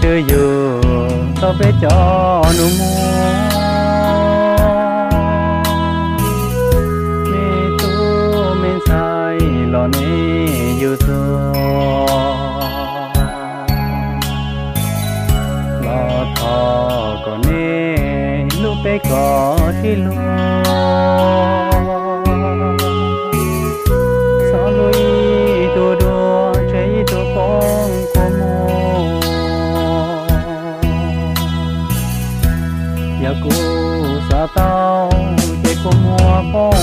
twb yug tau peb cov nus muag, me tub me ntxhais los nej yug txog, los thov kom nej hlub peb kom sib luag, txhob hlub ib tug dua tseg ib tug poob kua muag. Yog kuv xav tau ces kua muag poob,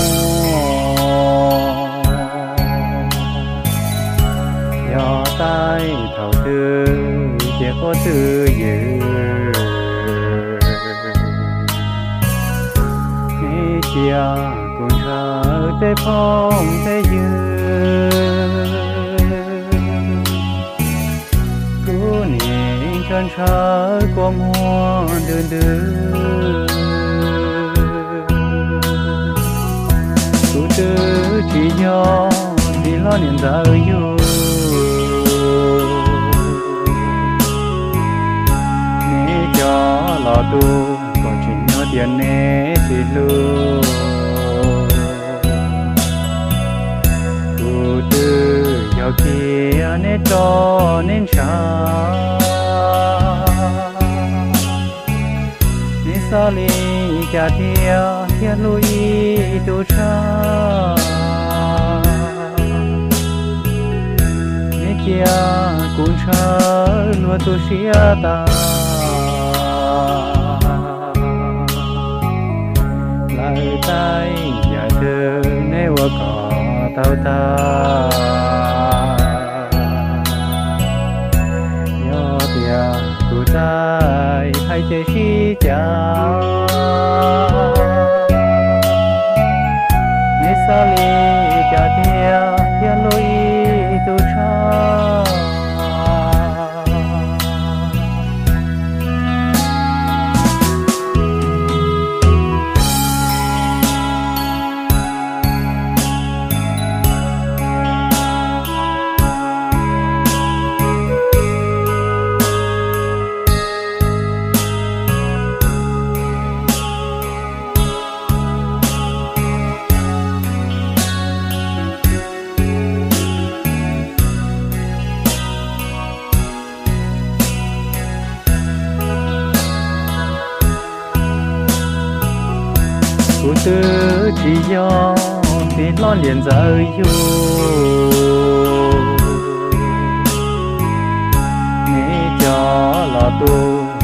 yog tais thaum twg ces qhuav twb ywm. Nej cia kuv ntshaw tej phooj tej ywg, kuv nim ntshaw ntshaw kua muag ntws ntws. Kuv twb tsis yog txiv hlob niam ntxawm yug, neb cov los tu kom tsim nyog tias neb tsis hlub. Kuv twb yog kiag neb roj neb ntshav, neb xav li cas thiaj thiaj hlub ib tug tshaj. Neb cia kuv ntshaw luag tu siab tas, lawv tais yam twg neb ua kom tau tag. Yog tias kuv tais hais ces sib cav, neb xav li cas thiaj thiaj hlub ib tug tshaj. Kuv twb tsis yog txiv hlob niam ntxawm yug, neb cov los tu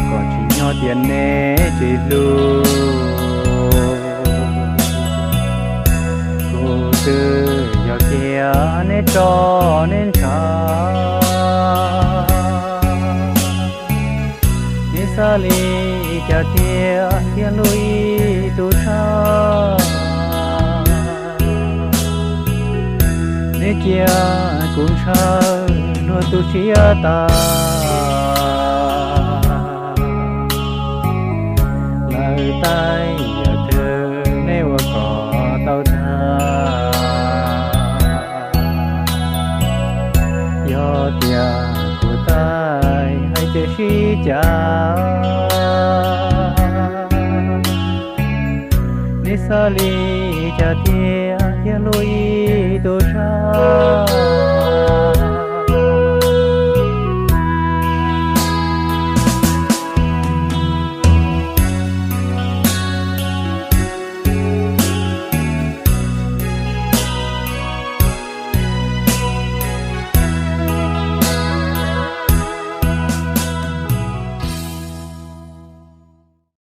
kom tsim nyog tias neb tsis hlub. Kuv twb yog kiag neb roj neb ntshav, neb xav li cas thiaj thiaj hlub ib tug tshaj. Neb cia kuv ntshaw luag tu siab tas, lawv tais yam twg neb ua kom tau tag. Yog tias kuv tais hais ces sib cav, neb xav li cas thiaj thiaj hlub ib tug tshaj.